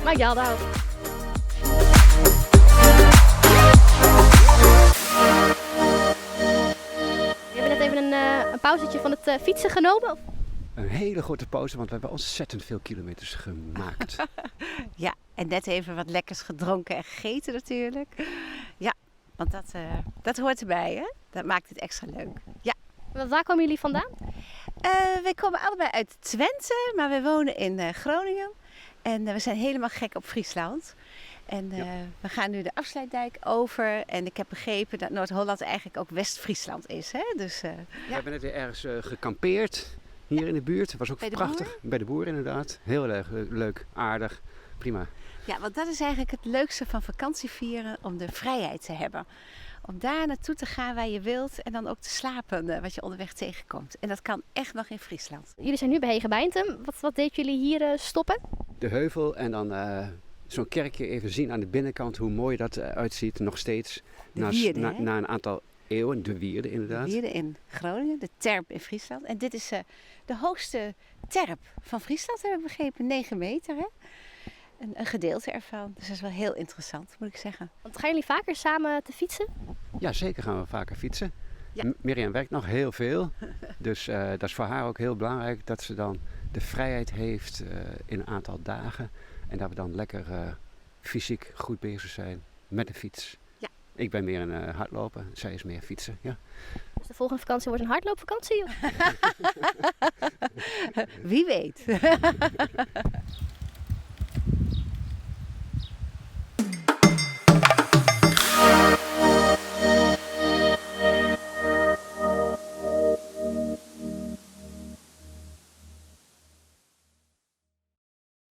Mei Gjaldau. We hebben net even een pauzetje van het fietsen genomen. Een hele grote pauze, want we hebben ontzettend veel kilometers gemaakt. Ja, en net even wat lekkers gedronken en gegeten natuurlijk. Ja, want dat hoort erbij, hè? Dat maakt het extra leuk. Ja. Want waar komen jullie vandaan? Wij komen allebei uit Twente, maar wij wonen in Groningen. En we zijn helemaal gek op Friesland. En we gaan nu de Afsluitdijk over. En ik heb begrepen dat Noord-Holland eigenlijk ook West-Friesland is. Hè? Dus, We hebben net weer ergens gekampeerd hier in de buurt. Het was ook Bij de prachtig. boer? Bij de boer inderdaad. Heel erg leuk, aardig, prima. Ja, want dat is eigenlijk het leukste van vakantie vieren, om de vrijheid te hebben. Om daar naartoe te gaan waar je wilt en dan ook te slapen wat je onderweg tegenkomt. En dat kan echt nog in Friesland. Jullie zijn nu bij Hegebeintum. Wat deed jullie hier stoppen? De heuvel en dan zo'n kerkje even zien aan de binnenkant, hoe mooi dat uitziet, nog steeds. De wierde, hè? Na een aantal eeuwen, de wierde inderdaad. De wierde in Groningen, de terp in Friesland. En dit is de hoogste terp van Friesland, heb ik begrepen. 9 meter, hè? Een gedeelte ervan. Dus dat is wel heel interessant, moet ik zeggen. Want gaan jullie vaker samen te fietsen? Ja, zeker gaan we vaker fietsen. Ja. Mirjam werkt nog heel veel. Dus dat is voor haar ook heel belangrijk dat ze dan de vrijheid heeft in een aantal dagen. En dat we dan lekker fysiek goed bezig zijn met de fiets. Ja. Ik ben meer een hardloper, zij is meer fietsen. Ja. Dus de volgende vakantie wordt een hardloopvakantie? Of? Wie weet.